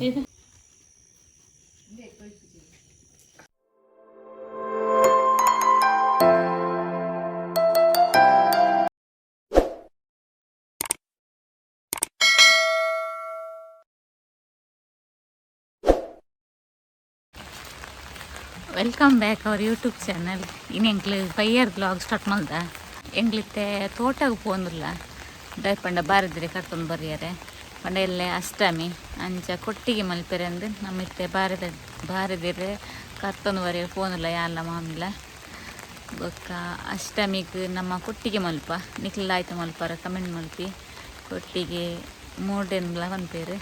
ಇದು. Welcome back our YouTube channel. ಇನ್ನು ಎಂಕ್ಲು higher blog start ಮಲ್ದ. ಎಂಗ್ಲಿತ್ತೆ ತೋಟಗ್ ಪೋಂದುಲ್ಲ ಪಂಡ ಬಾರದಿರೆ ಕರ್ತೊಂದು ಬರ್ಯಾರೆ ಪಂಡ ಎಲ್ಲೆ ಅಷ್ಟಮಿ ಅಂಚ ಕೊಟ್ಟಿಗೆ ಮಲ್ಪೆರೆ ಅಂದ್ ನಮ್ಮಿತ್ತೆ ಬಾರದ ಬಾರದಿರೆ ಕರ್ತೊಂದು ಬರ್ಯಾರೆ ಪೋಂದುಲ್ಲ ಯಾಲ್ಲ ಮಾಮಿಲ. ಬೊಕ್ಕ ಅಷ್ಟಮಿಗ್ ನಮ್ಮ ಕೊಟ್ಟಿಗೆ ಮಲ್ಪ ನಿಕ್ಲ ಆಯ್ತು ಮಲ್ಪಾರ ಕಮೆಂಟ್ ಮಲ್ಪಿ. ಕೊಟ್ಟಿಗೆ ಮೂಡೆನ್ಲ ಪನ್ಪೇರು.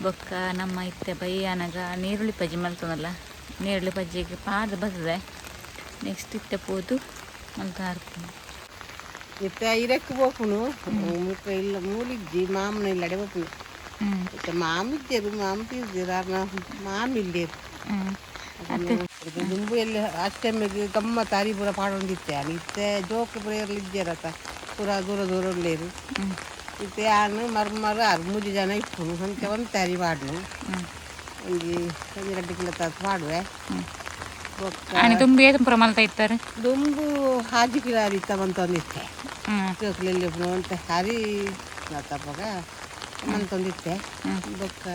ಬೊಕ್ಕ ನಮ್ಮ ಇತ್ತೆ ಬಯ್ಯಾನಗ ನೀರುಳ್ಳಿ ಪಜ್ಜಿ ಮಲ್ತೊಂದಲ್ಲ, ನೀರುಳ್ಳಿ ಪಜ್ಜಿಗೆ ಪಾದ ಬರ್ತದೆ. ನೆಕ್ಸ್ಟ್ ಇತ್ತೆ ಪೋದು ಮಲ್ತ ಹಾರ್ಪುನು. ಇತ್ತೆ ಇರೆಕ್ ಪೋಪುನು ಮುಲ್ಪ ಇಲ್ಲ ಮೂಲಿಜ್ಜಿ ಮಾಮನ ಇಲ್ಲಡೆ ಪೋಪುನು. ಇತ್ತೆ ಮಾಮ ಇಜ್ಜೆರು, ಮಾಮ ತೀರ್ದಿರ, ಮಾಮ ಇಲ್ಲೇರು. ದುಂಬು ಎಲ್ಲಿ ಅಷ್ಟಮಿಗೆ ಗಮ್ಮತ್ ಅರಿ ಪೂರ ಪಾಡೊಂದಿತ್ತೆ. ಇತ್ತೆ ಜೋಕು ಪೂರ ಏರ್ಲು ಇಜ್ಜೆರತ, ಪೂರ ದೂರ ದೂರ ಉಲ್ಲೇರು. ಇತ್ತೆ ಯಾನ್ ಮರ್ಮರು ಆರು ಮೂಜಿ ಜನ ಇಪ್ಪುನು. ಅಂಚ ಒಂತೆ ಅರಿ ಪಾಡ್ನು, ಒಂಜಿ ಒಂಜಿ ರಡ್ಡ್ ಕಿಲೋ ತಾತ್ ಪಾಡುವೆ. ಬೊಕ್ಕ ಆನಿ ದುಂಬು ಏತ್ ಪೂರ ಮಲ್ತ ಇತ್ತಾರೆ? ದುಂಬು ಹಾಜಿ ಕಿಲೋ ಅರಿ ಇತ್ತ ಮಂತೊಂದಿತ್ತೆ. ಜೋಕುಲು ಎಲ್ಲಿ ಒಂತೆ ಅರಿ ತಪ್ಪಗ ಮಂತೊಂದಿತ್ತೆ. ಬೊಕ್ಕ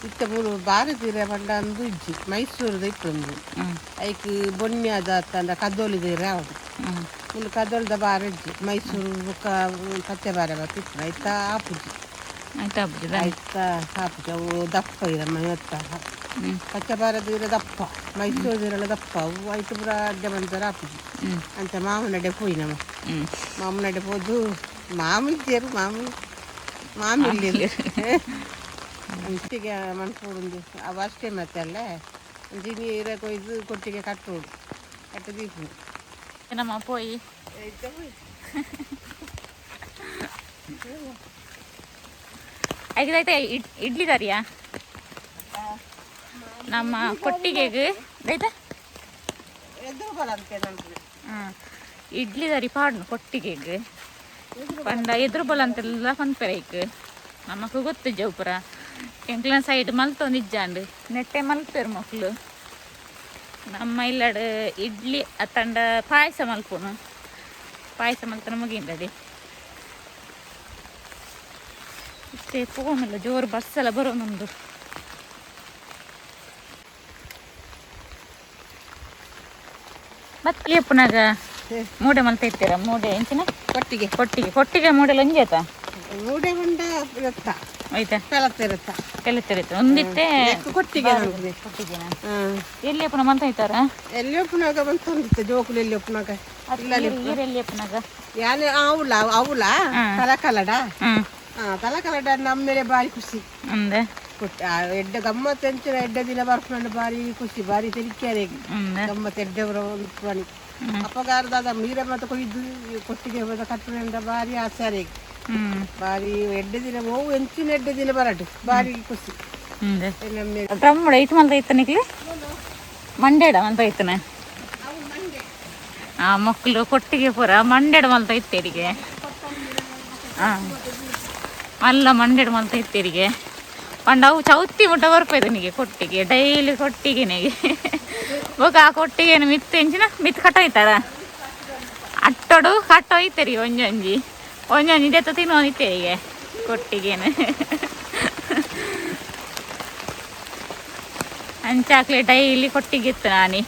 ಇತ್ತೆ ಮೂಲು ಬಾರದಿರೆ ಪಂಡ ಅಂದು ಇಜ್ಜಿ, ಮೈಸೂರುದ ಇಪ್ಪುಂಡು. ಐಕ್ ಬೊನ್ಯದ ಅತ್ತಂಡ ಕದೋಲಿದ ಇರೆ ಆವೊಡು. ಮುಲು ಕದೋಲಿದ ಬಾರ ಇಜ್ಜಿ, ಮೈಸೂರು ಬೊಕ್ಕ ಪಚ್ಚೆ ಬಾರೆ ಬತ್ತ ಇಪ್ಪುಂಡು. ಐತ ಆಪುಜಿ. ಆಯ್ತಾ ಆಪುಜಿ. ಐತ ಆಪುಜಿ, ಅವು ದಪ್ಪ ಇರಮ್ಮ ಎತ್ತ. ಪಚ್ಚೆ ಬಾರದ ಇರೆ ದಪ್ಪ, ಮೈಸೂರು ಇರೆಲ ದಪ್ಪ. ಅವು ಐತ ಪೂರ ಅಡ್ಡೆ ಮಂತರ ಆಪುಜಿ. ಅಂಚ ಮಾಮನಡೆ ಪೋಯಿ ನಮ್ಮ. ಮಾಮನಡೆ ಪೋದು ಮಾಮ ಇಜ್ಜೆರು, ಮಾಮ ಮಾಮಿ ಇಲ್ಲೇರು. ಅಂಚಿಗೆ ಮನ್ಪುಡುಂದು ಅವು ಅಷ್ಟೇ. ಮತ್ತೆ ಅಲ್ಲೇ ಒಂಜಿ ನೀರ ಕೊಯ್ದು ಕೊಟ್ಟಿಗೆ ಕಟ್ಟೋಡು, ಕಟ್ಟು ದೀಪುನು. ನಮ್ಮ ಪೋಯಿ ಐತೆ. ಇಡ್ಲಿ ತರಿಯಾ ನಮ್ಮ ಕೊಟ್ಟಿಗೆಗ್ ಆಯ್ತಾ? ಎದುರು ಬರಂತೆ ನಮ್ಗೆ. ಇಡ್ಲಿ ತರಿ ಪಾಡ್ನು ಕೊಟ್ಟಿಗೆಗ್ ಪಂಡ ಎದುರು ಬಲ ಅಂತೆಲ್ಲ ಪನ್ಪೆರೆ. ಐಕ್ ನಮಕ್ ಗೊತ್ತು ಜೌಪುರ ಎಂಕ್ಲನ ಸೈಡ್ ಮಲ್ತೊಂದು ಇಜ್ಜಾಂಡ್ ನೆಟ್ಟೆ ಮಲ್ಪೆರು ಮಕ್ಳು. ನಮ್ಮ ಇಲ್ಲಡ್ ಇಡ್ಲಿ ಅತ್ತಂಡ ಪಾಯಸ ಮಲ್ಪುನು. ಪಾಯಸ ಮಲ್ತನ ಮುಗಿಂದಡಿ. ಇತ್ತೆ ಪೋನಿಲ್ಲ, ಜೋರು ಬಸ್ ಎಲ್ಲ ಬರೋನುಂಡು. ಮತ್ತೆ ಏಪುನಾಗ ಮೂಡೆ ಮಲ್ತ ಇತ್ತೀರ? ಮೂಡೆ ಎಂಚಿನ? ಕೊಟ್ಟಿಗೆ. ಕೊಟ್ಟಿಗೆ. ಕೊಟ್ಟಿಗೆ ಮೂಡೆಲ್ಲ ಒಂಜೇತ? ಮೂಡೆ ಬಂಡ ಇರುತ್ತ. ಆಯ್ತಾ? ಪೆಲತ್ತಿರುತ್ತ. ಕೆಲತ್ತಿರುತ್ತೆ ಒಂದಿತ್ತೆ. ಕೊಟ್ಟಿಗೆ ನಮ್ಗೆ. ಕೊಟ್ಟಿಗೆನ? ಹಾಂ. ಎಲ್ಲಿ ಅಪ್ಪನ ಮಲ್ತ ಇತ್ತಾರ? ಎಲ್ಲಿ ಒಪ್ಪುನಾಗ ಬಂತೊಂದಿತ್ತು ಜೋಕುಲು ಎಲ್ಲಿ ಒಪ್ಪುನಾಗ. ಎಲ್ಲಿ ಅಪ್ಪನಾಗ? ಯಾನೆ ಅವಳ ಅವಳ ತಲಕಲಡ. ಹಾ, ತಲಕಲಡ ನಮ್ಮ ಮೇಲೆ ಬಾರಿ ಖುಷಿ. ಅಂದೆ. ಕೊಟ್ಟ ಎಡ್ಡೆ ಗಮ್ಮತ್ ಎಂಚಿನ ಎಡ್ಡೆ ದಿನ ಬರ್ಪುಂಡು, ಬಾರಿ ಖುಷಿ, ಬಾರಿ ತೆರಿಕೆರೆ. ಅಂದೆ. ಗಮ್ಮತ್ ಎಡ್ಡೆ ಒಂದು ಅಪ್ಪಗಾರದಾದ ಮೀರ ಮತ್ತೆ ಕೊಯ್ದು ಈ ಕೊಟ್ಟಿಗೆ ಹೋದ ಕಟ್ಟುನಿಂದ ಬಾರಿ ಆಸೆ. ಬಾರಿ ಎಡ್ಡೆ ದಿನ ಓವು ಎಂಚಿನ ಎಡ್ಡೆ ದಿನ ಬರಟು ಬಾರಿ ಖುಷಿ. ಅಂದೆ. ನಮ್ಮ ಡ್ರಮ್ ಐತು ಮಲ್ತ ಇತ್ತನಿಕ್ಲಿ ಮಂಡ್ಯಡ ಮಲ್ತ ಇತ್ತನ. ಆ ಮಕ್ಕಳು ಕೊಟ್ಟಿಗೆ ಪೂರ ಮಂಡ್ಯಡ ಮಲ್ತ ಇತ್ತೇರಿಗೆ. ಹಾಂ, ಅಲ್ಲ ಮಂಡ್ಯಡ ಮಲ್ತ ಇತ್ತೇರಿಗೆ ಪಂಡ ಅವು ಚೌತಿ ಮುಟ್ಟ ಬರ್ಪೈತನಿಗೆ ಕೊಟ್ಟಿಗೆ, ಡೈಲಿ ಕೊಟ್ಟಿಗೆನೆಗೆ. ಬೊಕ ಆ ಕೊಟ್ಟಿಗೆನ ಮಿತ್ತು ಎಂಚಿನ ಮಿತ್ತು ಕಟ್ಟೋಯ್ತಾರ ಅಟ್ಟೋಡು ಕಟ್ಟೋಯ್ತರಿ. ಒಂಜೊಂಜಿ ಒಂಜೊಂಜಿ ದೆತ್ತ ತಿನ್ನೋನಿತ್ತೇರಿಗೆ ಕೊಟ್ಟಿಗೆನ. ಅಂಚಾಕ್ಲೆ ಡೈಲಿ ಕೊಟ್ಟಿಗೆ ಇತ್ತು ನಾನಿ.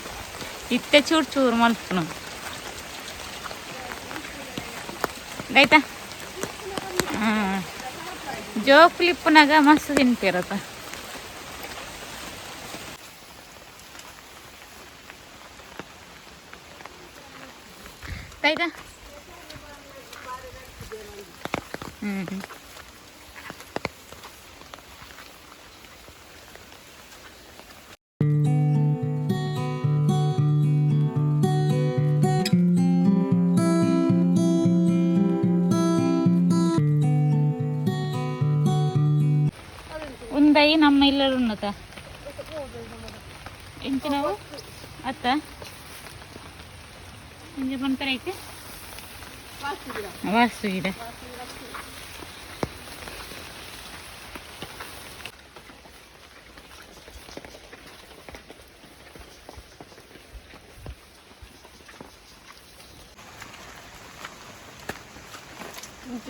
ಇತ್ತೆ ಚೂರು ಚೂರು ಮಲ್ಪುನು ಆಯ್ತಾ. ಹ್ಞೂ, ಜೋಕುಲಿಪ್ಪುನಾಗ ಮಸ್ತ್ ತಿನ್ಪಿರತ್ತ. ಆಯ್ತಾ? ಹ್ಞೂ. ಉಂದೈ ನಮ್ಮ ಇಲ್ಲರು ಉನ್ನತ ಎಂಚಿನವು ಅತ್ತ ಇಂಜ ಪನ್ಪೆರೆ ಐತೆ ವಾಸ್ತು ಗಿಡ.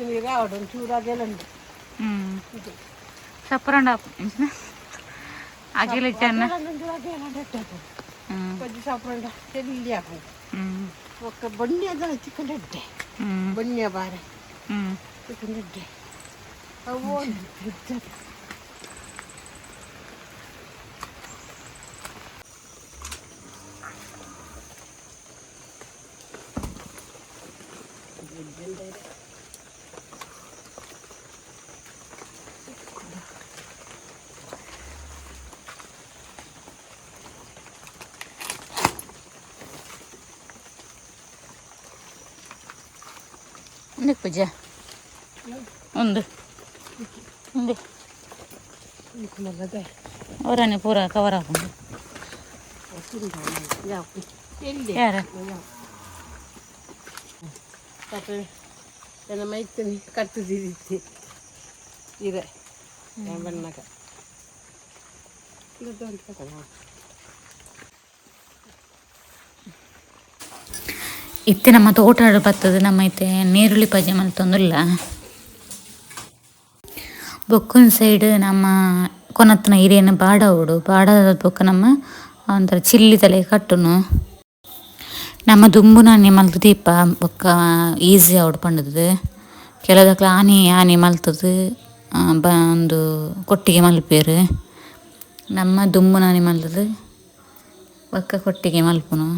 ನೀರೇ ಆವಡು ಒಂಚೂರು ಅಗೆಲುಂಡು. ಸಪ್ಪರಂಡ ಅಗಿಲ ಜನ. ಒಂಚೂರು ಅಗೆಲಂಡ ಎಡ್ಡೆ. ಬಜ್ಜಿ ಸಾಪ್ರಂಡ ಎಲ್ಲಿ ಆಪುಂಡು. ಬೊಕ್ಕ ಬೊಣ್ಯದ ಚಿಕನ್ ಎಡ್ಡೆ. ಬೊಣ್ಯ ಬಾರೆ. ಚಿಕನ್ ಎಡ್ಡೆ ಅವು. ಒಂದು ಪೂಜೆ ಒಂದು ಒಂದು. ಮಲ್ಲದೆ. ಅವರನ್ನೇ ಪೂರ ಕವರ್ ಹಾಕೊಂಡು. ಎಲ್ಲಿ? ಯಾರ? ನನ್ನ ಮೈತನಿ ಕಟ್ಟುದಿದ್ದೆ ಇದೆ ಬಣ್ಣಕ. ಇತ್ತೆ ನಮ್ಮ ತೋಟ ಬತ್ತದ ನಮ್ಮ ಐತೆ ನೀರುಳ್ಳಿ ಪಜೆ ಮಲ್ತೊಂದುಲ್ಲ. ಬೊಕ್ಕುನ ಸೈಡ್ ನಮ್ಮ ಕೊನತ್ತನ ಹಿರಿಯನ ಬಾಡ ಉಡು ಬಾಡದ ಬೊಕ್ಕ ನಮ್ಮ ಒಂಥರ ಚಿಲ್ಲಿ ತಲೆ ಕಟ್ಟುನು. ನಮ್ಮ ದುಂಬು ನಾನೆ ಮಲ್ತು ದೀಪ ಬೊಕ್ಕ ಈಸಿ ಅವಡು ಪಂಡದು. ಕೆಲದಕ್ಲ ಆನೆ ಆನೆ ಮಲ್ತದು ಒಂದು ಕೊಟ್ಟಿಗೆ ಮಲ್ಪೇರು. ನಮ್ಮ ದುಂಬು ನಾನೆ ಮಲ್ತದು ಬೊಕ್ಕ ಕೊಟ್ಟಿಗೆ ಮಲ್ಪುನು.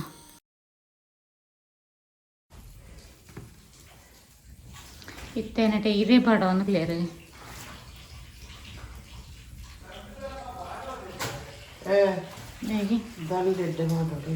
ಇತ್ತೇನಟೆ ಇರೇ ಬಾಡ ಒಂದು ಕ್ಲಿಯರ್. ಹೇಗೆ? ದಂಡೆಡ್ಡೆ ಮಾಡೋದು.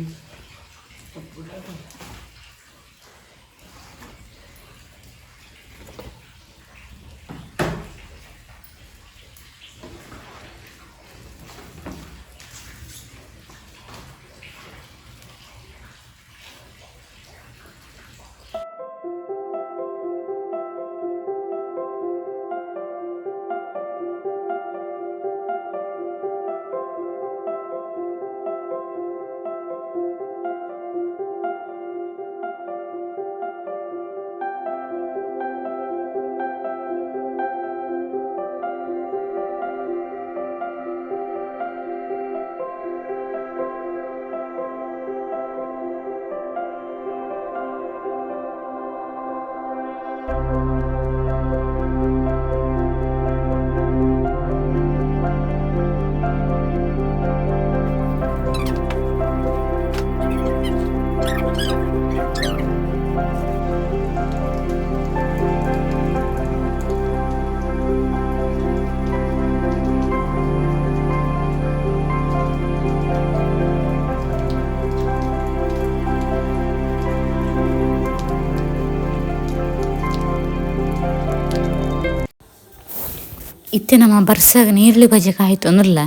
ಇತ್ತೆ ನಮ್ಮ ಬರ್ಸಾಗ ನೀರುಳ್ಳಿ ಬಜ್ಜೆ ಕಾಯ್ತು ಅಂದ್ರಲ್ಲ,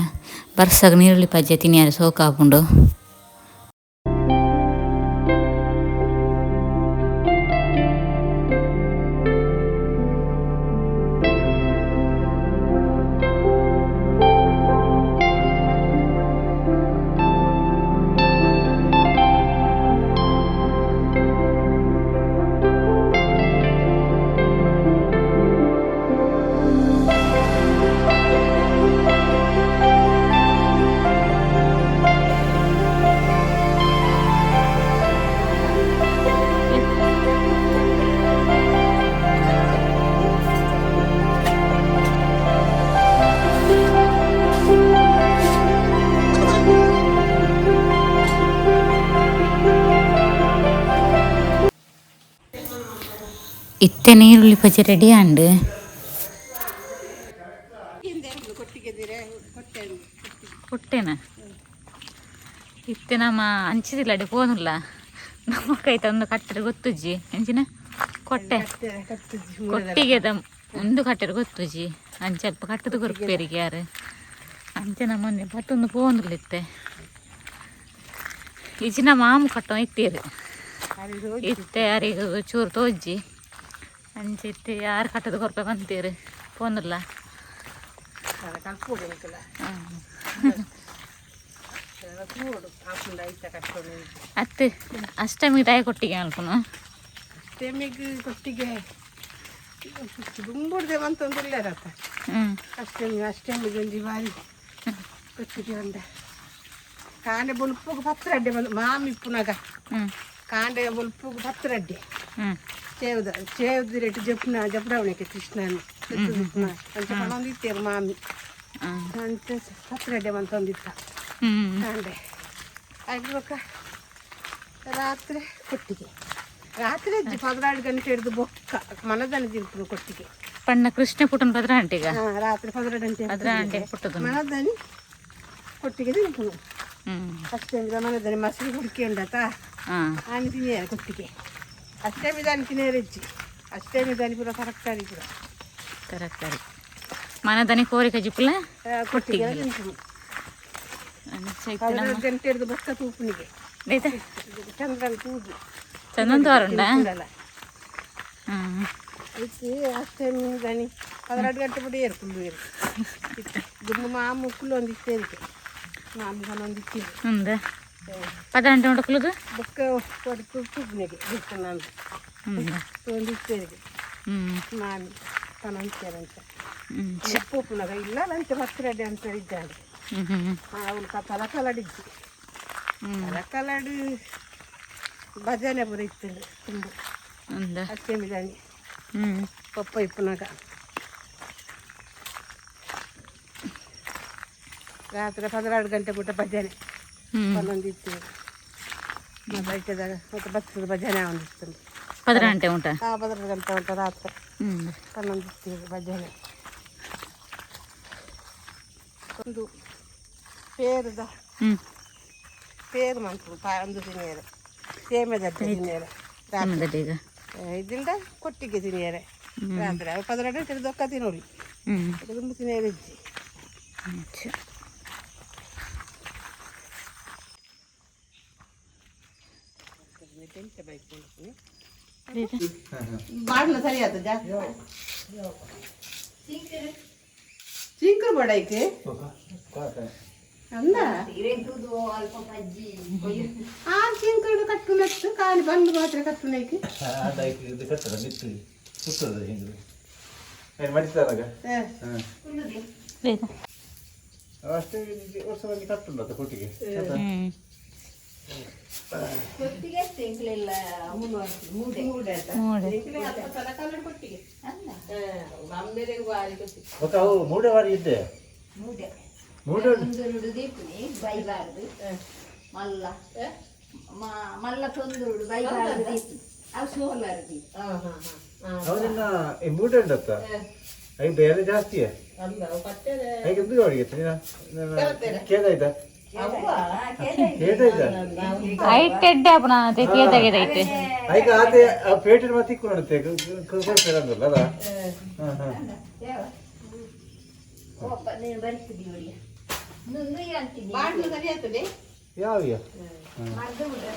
ಬರ್ಸಾಗ ನೀರುಳ್ಳಿ ಬಜ್ಜೆ ತಿನ್ನಿಯಾರೆ ಸೋಕಾಪುಂಡು. ಇತ್ತೆ ನೀರುಳ್ಳಿ ಬಜ್ಜೆ ರೆಡಿ ಆಂಡ್. ಕೊಟ್ಟೆನ ಇತ್ತೆ ನಮ್ಮ ಅಂಚಿದಿಲ್ಲ ಅಡಿ ಪೋನುಲ್ಲ. ನಮ್ಮ ಕೈ ತಂದು ಕಟ್ಟರೆ ಗೊತ್ತುಜ್ಜಿ ಅಂಚಿನ ಕೊಟ್ಟೆ ಕೊಟ್ಟಿಗೆದ ಒಂದು ಕಟ್ಟರೆ ಗೊತ್ತುಜ್ಜಿ. ಅಂಚೆ ಅಲ್ಪ ಕಟ್ಟದು ಕೊರ್ಪೇರಿಗೆ ಯಾರು ಅಂಚೆ ನಮ್ಮ ಪತ್ತೊಂದು ಪೋನುಲ್ಲ. ಇತ್ತೆ ಇಜ್ಜಿ ಮಾಮು ಕಟ್ಟೋ ಇತ್ತೀರು. ಇತ್ತೆ ಯಾರಿಗೆ ಚೂರು ತೋಜ್ಜಿ ಅಂಚೆ ಇತ್ತೆ ಯಾರು ಕಟ್ಟದು ಕೊರ್ಪೆ ಬಂತೀರು ಪೋನುಲ್ಲ. ಅತ್ತೆ ಅಷ್ಟಮಿಗೆ ತಾಯಿ ಕೊಟ್ಟಿಗೆ ಅಲ್ಪನು. ಅಷ್ಟಮಿಗೆ ಕೊಟ್ಟಿಗೆ. ದುಂಬುಡ್ದೆ ಮಂತೊಂದುಲ್ಲೇರತ್ತ. ಅಷ್ಟಮಿ ಅಷ್ಟಮಿ ಗಂಜಿ ಬಾರಿ ಕೊಟ್ಟಿಗೆ ಉಂಡ ಕಾಂಡೆ ಬೊಲ್ಪುಗು 10 ರಡ್ಡೆ ಬಂದು ಮಾಮಿ ಇಪ್ಪುನಾಗ. ಕಾಂಡೆ ಬೊಲ್ಪುಗು 10 ರಡ್ಡೆ. ಚೇವ್ದ ಚೇವ್ದ ರೇಟ್ ಜಪ್ನ ಜಪ್ಡವಣಿಗೆ ಕೃಷ್ಣನ್ ಅಂಚ ಪಣೊಂದಿತ್ತೇರು ಮಾಮಿ. ಅಂಚ 10 ರಡ್ಡೆ ಮಂತೊಂದಿತ್ತ. ಕಾಂಡೆ ಆಯ್ತು ಬೊಕ್ಕ ರಾತ್ರಿ ಕೊಟ್ಟಿಗೆ ರಾತ್ರಿ ಅಜ್ಜಿ 12 ಗಂಟೆ ಹಿಡಿದು ಬೊಕ್ಕ ಮನದನ ತಿನ್ಪುನು ಕೊಟ್ಟಿಗೆ. ಪಣ್ಣ ಕೃಷ್ಣ ಪುಟ್ಟನ್ ಪದ್ರ ಅಂಟಿಗ. ಹಾ, ರಾತ್ರಿ 12 ಗಂಟೆ. ಪದ್ರ ಅಂಟೆ ಪುಟ್ಟದು. ಮನದನಿ ಕೊಟ್ಟಿಗೆ ತಿನ್ಪುನು. ಅಷ್ಟೇ ಮನದನಿ ಮಸರು ಹುಡುಕಿ ಉಂಡತ. ಆನೆ ತಿನ್ನಿಯ ಕೊಟ್ಟಿಗೆ ಅಷ್ಟೇ ದಾನಿ ತಿನ್ನಿಯರಜ್ಜಿ ಅಷ್ಟೇ ದಾನಿ ಪೂರ ತರಕಾರಿ ಪೂರ. ತರಕಾರಿ ಮನದನಿ ಕೋರಿ ಕಜಿಪುಲ. ಕೊಟ್ಟಿಗೆ ತಿನ್ಪುನು. 12 ಗಂಟೆ ಹಿಡಿದು ಬೊಕ್ಕ ತೂಪುನಿಗೆ. ಚಂದ್ರನ ತೂದು. ಚಂದನ್ ದ್ವಾರ ಉಂಡಾ? ತಿನ್ಪುನಲ್ಲ. ಐತಿ ಅಷ್ಟೇ ದನಿ 12 ಗಂಟೆ ಬಿಡಿ ಏರು ಕುಲ್ಲು ಏರು ದುಮ್ಮು ಮಾಮು ಕುಲ್ಲು ಒಂದು ಇತ್ತೇರಿಗೆ ಮಾಮು ಒಂದು ಇತ್ತೀರಿ. ಉಂದ 12 ಗಂಟೆ ಉಂಡ ಕುಲುದು. ಬೊಕ್ಕ ಕೊಡಿ ತೂಪುನಿಗೆ ಬಿಟ್ಟು ನಾನು ಒಂದು ಇತ್ತೇರಿಗೆ. ಮಾಮಿ ಪನಂತೇರಂತ. ಪೋಪುನಾಗ ಇಲ್ಲ ನಂಚೆ 10 ರೆಡಿ ಅಂತ ಇದ್ದಾನೆ. ಹ್ಮ್ ಹ್ಮ್ ಅವಳು ತಲಕಲಡಿಜ್ಜಿ. ತಲಕಲಡು ಭಜನೆ ಪೂರ ಇತ್ತು ತುಂಬ. ಉಂದ. ಅಷ್ಟೇ ದಾನಿ. ಪಪ್ಪ ಇಪ್ಪುನಾಗ ರಾತ್ರಿ 12 ಗಂಟೆ ಬಿಟ್ಟ ಭಜನೆ. 11 ಇತ್ತು ಮತ್ತೆ ಐಟದಾಗ ಮತ್ತೆ ಬರ್ತದೆ ಭಜನೆ ಒಂದಿತ್ತು. 12 ಗಂಟೆ ಉಂಟಾ? ಹಾಂ, 12 ಗಂಟೆ ಉಂಟು ರಾತ್ರಿ. 11 ಇತ್ತು ಭಜನೆ. ಒಂದು ಪೇರುದ ಪೇರು ಮಂತು ಒಂದು ತಿನ್ನಿಯರೆ ಸೇಮೆದಡ್ಡೆ ತಿನ್ನಿಯರೆ ರಾತ್ರಿ. ಈಗ ಇದ್ರಿಂದ ಕೊಟ್ಟಿಗೆ ತಿನ್ನಿಯರೆ ರಾತ್ರಿ ಅವು 12 ಗಂಟೆ ದೊಕ್ಕ ತಿನ್ನೋಳಿ. ತುಂಬ ತಿನ್ನಿಯರೆ ಇಜ್ಜಿ. ಅಚ್ಚ. ಬಾಡ್ನ ಸರಿ ಆಯ್ತು ಜಾಸ್ತಿ ಚಿಂಕರು ಬಡೈಕೆ ಅಂದ ಆ ಚಿಂಕರು ಕಟ್ಟು ನೆಟ್ಟು ಕಾಲಿ ಬಂದು ಮಾತ್ರ ಕಟ್ಟು ನೈಕಿ. ಇದು ಕಟ್ಟದ ಮಿತ್ತು ಸುತ್ತದ ಹಿಂಗೆ ಏನು ಮಡಿತಾರಾಗ. ಅಷ್ಟೇ ವರ್ಷ ಒಂಜಿ ಕಟ್ಟುಂಡತ್ತ ಕೊಟ್ಟಿಗೆ. ಮೂಡೆ. ಕೊಟ್ಟಿಗೆ ಬಾರಿ ಕೊಟ್ಟಿಗೆ. ಮತ್ತೆ ಅವು ಮೂಡೆ ವಾರಿ ಇದ್ದೆ ಮೂಡೆ. ದೀಪುನಿ ಬೈಬಾರ್ದು ಮಲ್ಲ ಮಲ್ಲ ತೊಂದುರುಡು ಬೈಬಾರ್ದು ದೀಪು ಅವು ಸೋಲಾರ್ ದೀಪ. ಅವನಿನ್ನ ಈ ಮೂಡೆ ಉಂಡತ್ತ ಐ ಬೇರೆ ಜಾಸ್ತಿಯೇ. ಅಲ್ಲ ಅವು ಕಟ್ಟೆದೆ. ಐಗೆ ಎಂತ ಅವಳಿಗೆ ಕೇದಾಯ್ತಾ ಕೇದಾಯ್ತಾ? ಐಟ್ ಎಡ್ಡೆ ಅಪ್ಪಣ ತೆಗೆದೈತೆ. ಐಕ ಆತೆ ಆ ಪೇಟೆ ಮತ್ತೆ ಇಕ್ಕು ನೋಡುತ್ತೆ ಕೊಡ್ತಾರೆ ಅಂದ್ರಲ್ಲ ಅಲ್ಲ ಹಾ ಹಾ. ಒಬ್ಬ ನೀನು ಬರ್ತದಿ ಒಳ್ಳೆ ನುಂದು ಅಂತೀನಿ. ಬಾಡ್ನ ಸರಿ ಆಗ್ತದೆ. ಯಾವ ಮರ್ದು ಬಿಡು.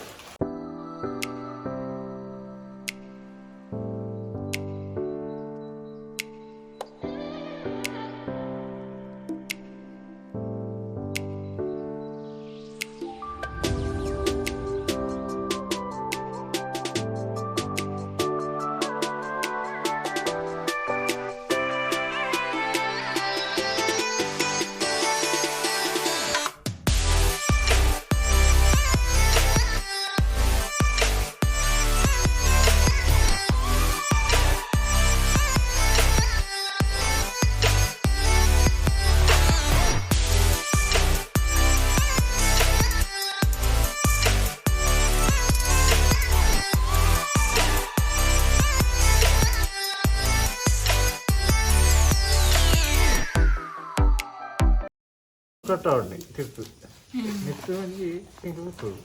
ಕಟ್ಟಾವಣೆ ತಿರ್ತು ಮಿತ್ತು ಒಂಜಿ ಇಂಕ್ ಕುತ್ತುಡು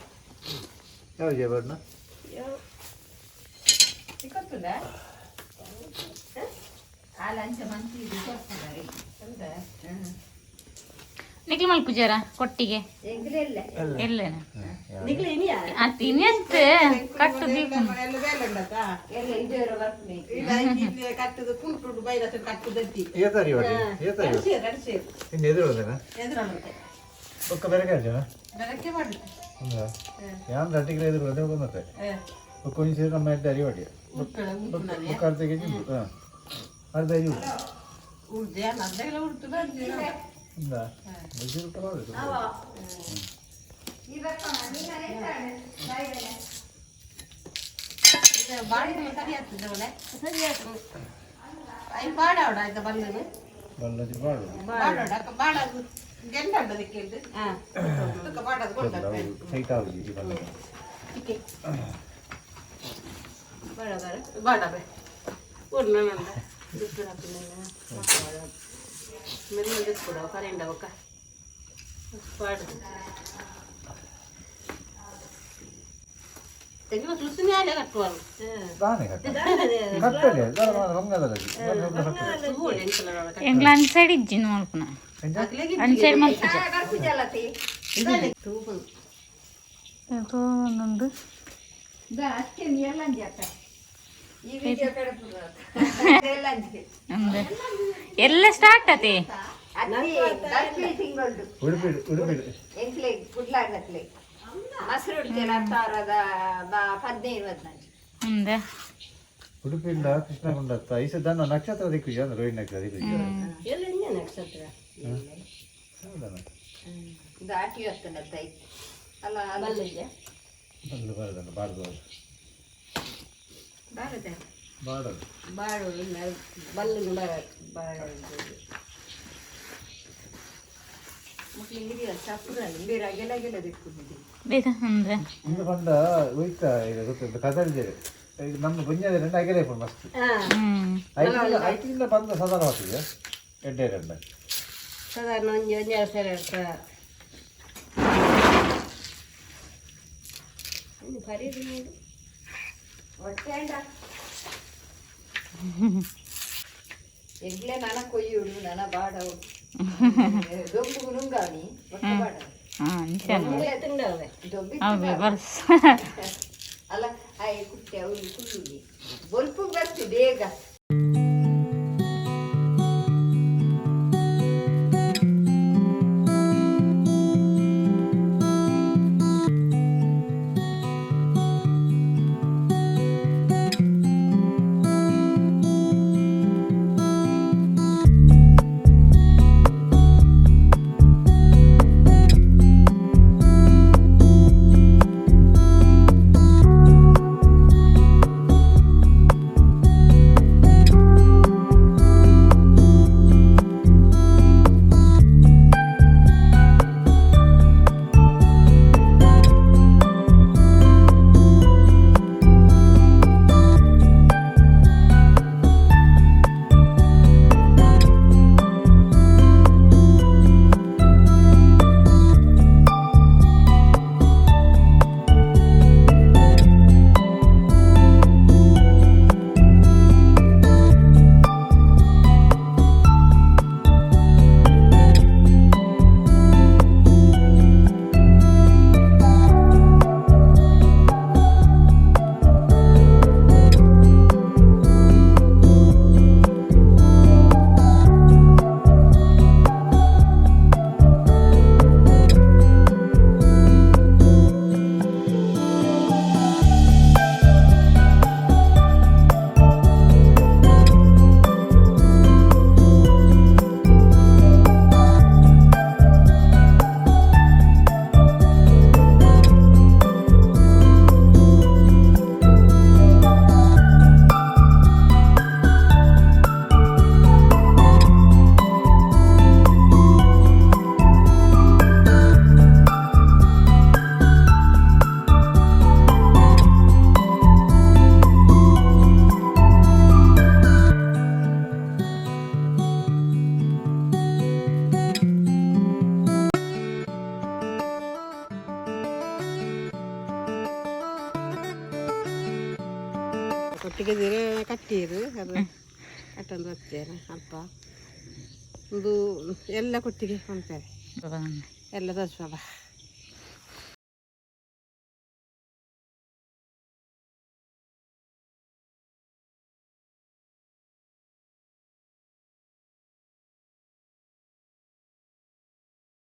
ಯಾವ ಜಯಬರ್ಣ. ಆ ಲಂಚ ಮಂತಿ ಇದು ಕೊಡ್ತಾರೆ. ನಿಕ್ಲು ಮಲ್ಪುಜಾರ ಕೊಟ್ಟಿಗೆ? ಎಂಗ್ಲೆಲ್ಲ. ಎಲ್ಲೇನ ತಿನ್ಯತ್ ಕಟ್ಟು ದೀಪ. ಎಲ್ಲ ಬೇಲೆ ಉಂಡತ್ತಾ? ಎಲ್ಲ ಇದರ ಬರ್ತೀನಿ. ಇಲ್ಲ ಇಲ್ಲಿ ಕಟ್ಟುದು ಕುಂಟುಂಡು ಬೈಲ ಕಟ್ಟುದದ್ದಿ. ಏತಾರಿ ವಾಡಿ ಏತಾರಿ. ಅಡಿಸೇರು ಅಡಿಸೇರು. ಇನ್ನು ಎದುರು ಒಂದೇನಾ? ಎದುರು. ಒಕ್ಕ ಬೇರೆ ಜನ. ಬೆಳಗ್ಗೆ ಮಾಡುದು. ಯಾನ್ ರಟ್ಟಿಗೆ ಎದುರು ಒಂದೇ ಬಂದತ್ತೆ. ಒಕ್ಕ ಒಂಜಿ ಸೇರಿ ನಮ್ಮ ಎಡ್ಡೆ ಅರಿ ವಾಡಿ. ಉಪ್ಪೆಳ ಉಂಟು. ಬೊಕ್ಕ ಅರ್ಧ ಕೆಜಿ ಉಂಟು ಹಾಂ. ಅರ್ಧ ಐದು. ಉಡ್ದೆ ಅರ್ಧಗೆಲ್ಲ ಉಡ್ತು ಬಂದು. ఉందా? మంచి రూపాయలు. ಬಾಡಿಗೆ ಸರಿ ಆಗ್ತದೆ ಅವಳೆ ಸರಿ ಆಗ್ತದೆ. I ಬಾಡಾವಡ ಆಯ್ತಾ ಬಂದನು. బల్లది వాడు. ಬಾಡೋಡ ಬಾಡ ಗೆಂಡ ಅದಕ್ಕೆ ಬಾಡದು ಕೊಡ್ತಾರೆ. సైట్ ఆవుజీ ఈ బల్ల. ಬಾಡಬೆ ಊರ್ನ ಮೆಲ್ಲ ಕೂಡ ಕರೆಂಡ ಬೊಕ್ಕ ಬಾಡ ತೆಂಗಿನ ಸುಸುನಿ ಆಲೆ ಕಟ್ಟುವರು. దానే కట్ట కట్టలే రంగదలది. ತೂವೊಡು ಎಂಕಲ. ಎಂಕ್ಲ ಅನ್ ಸೈಡ್ ಇಜ್ಜಿ ಮಲ್ಪುನ. ಅನ್ ಸೈಡ್ ಮಲ್ಪುಜ. ತೋಂದು. ಎಲ್ಲ ಸ್ಟಾರ್ಟ್ ಆತಿ. ಉಡುಪಿ ಉಡುಪಿ. ಅಂದ. ಉಡುಪಿಯಿಂದ ಕೃಷ್ಣಗುಂಡ ಐಸ ದನ್ನ ನಕ್ಷತ್ರ ದಿಕ್ಕುಜಿ ಅಂದ್ರೆ ರೋಹಿಣಿ ನಕ್ಷತ್ರ ದಿಕ್ಕುಜಿ. ನಕ್ಷತ್ರ. ಹೌದನ? ಬಲ್ಲಿಗೆ. ಬಲ್ಲು ಬರದಲ್ಲ ಬಾರ್ದು ಬಾಡದು. ಬಾಳು ಬಲ್ಲು ಬರ ಬಾಳು. ಬೇಗ ಅಂದ್ರೆ. ಇಂದು ಬಂದ ಒಯ್ತ ಈಗ ಗೊತ್ತುಂಟು ಕದಲ್ಜೆರೆ ಈಗ ನಮ್ಮ ಬುಂಜದ రెండు ಅಗೆಲೆ ಮಸ್ತ್. ಐಟಿಂದ ಐಟಿಂದ ಬಂದ ಸಾಧಾರಣ ಹೊತ್ತಿಗೆ ಎಡ್ಡೆ ಎರಡು. ಸಾಧಾರಣ ಒಂಜಿ ಒಂಜಿ ಸರಿ ಅರ್ಥ ಬರೀದು ನೋಡು. ಎಗ್ಲೆ ನನ ಕೊಯ್ಯುಡು ನನ ಬಾಡವು ದೊಂಬುಗು ನುಂಗಾವನಿ ಒಟ್ಟ ಬಾಡವು. ಹಾ ನಿಶಾನ. ತಿಂಡವೆ. ದೊಂಬಿ. ಅವೆ ಬರ್ಸ್. ಅಲ್ಲ ಆಯ್ ಕುಟ್ಟೆ ಅವ್ರು ಕುಳ್ಳುಲಿ ಬೊಲ್ಪು ಬರ್ತಿ ಬೇಗ. ಕೊಟ್ಟಿಗೆ ಕಟ್ಟೀರು ಅದು ಕಟ್ಟೊಂದು ಬರ್ತೇನೆ ಅಲ್ಪ ಒಂದು ಎಲ್ಲ ಕೊಟ್ಟಿಗೆ ಕೊಡ್ತಾರೆ ಎಲ್ಲ ತರಿಸುವ.